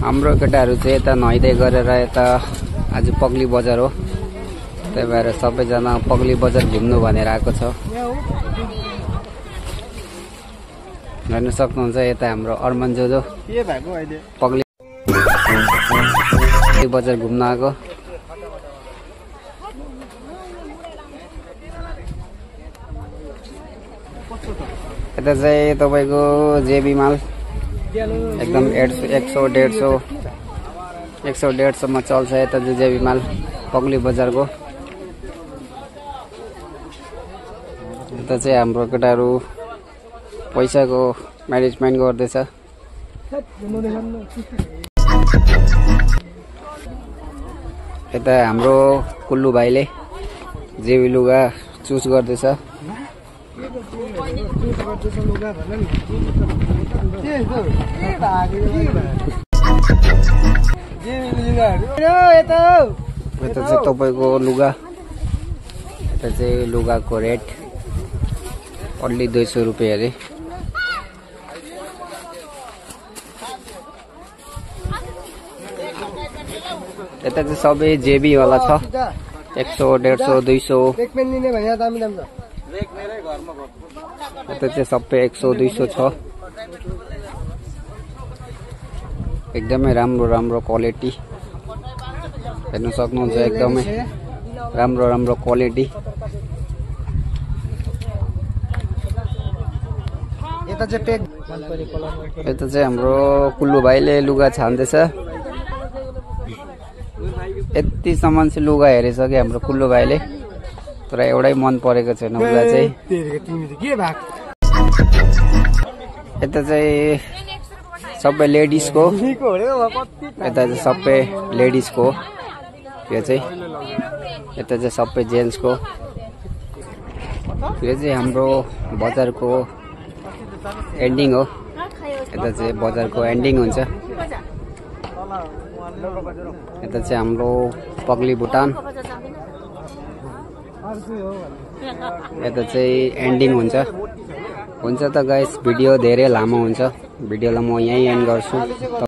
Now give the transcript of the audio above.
हाम्रो केटाहरू चाहिँ यता नुहाइदै गरेर यता आज पग्ली बजार हो, त्यही भएर सबैजना पग्ली बजार घुम्नु भनेर आएको छ। हेर्न सक्नुहुन्छ यता हाम्रो अर्मन जोजो पग्ली बजार घुम्न आएको। यता चाहिँ तपाईको जेबी माल एकदम 100-150 मा चल्छ। यता चाहिँ जेबी माल पग्ली बजारको। यता चाहिँ हाम्रो केटाहरू पैसाको म्यानेजमेन्ट गर्दैछ। यता हाम्रो कुल्लु भाइले जेबी लुगा चुज गर्दैछ। यता चाहिँ तपाईको लुगा, यता चाहिँ लुगाको रेट ओन्ली 200 रुपियाँ अरे। यता चाहिँ सबै जेबी वाला छ, 100, 150, 200। यता चाहिँ सबै 100-200 छ। एकदमै राम्रो क्वालिटी हेर्न सक्नुहुन्छ, एकदमै राम्रो क्वालिटी। यता चाहिँ हाम्रो कुल्लु भाइले लुगा छान्दैछ। यतिसम्म चाहिँ लुगा हेरिसक्यो हाम्रो कुल्लु भाइले, तर एउटै मन परेको छैन उसलाई चाहिँ। यता चाहिँ सबै लेडिजको, यता चाहिँ सबै लेडिजको, यो चाहिँ यता चाहिँ सबै जेन्ट्सको। यो चाहिँ हाम्रो बजारको एन्डिङ हो। यता चाहिँ बजारको एन्डिङ हुन्छ। यता चाहिँ हाम्रो पग्ली भुटान, यता चाहिँ एन्डिङ हुन्छ। हुन्छ त गाइस, भिडियो धेरै लामो हुन्छ, भिडियोलाई म यहीँ एन्ड गर्छु।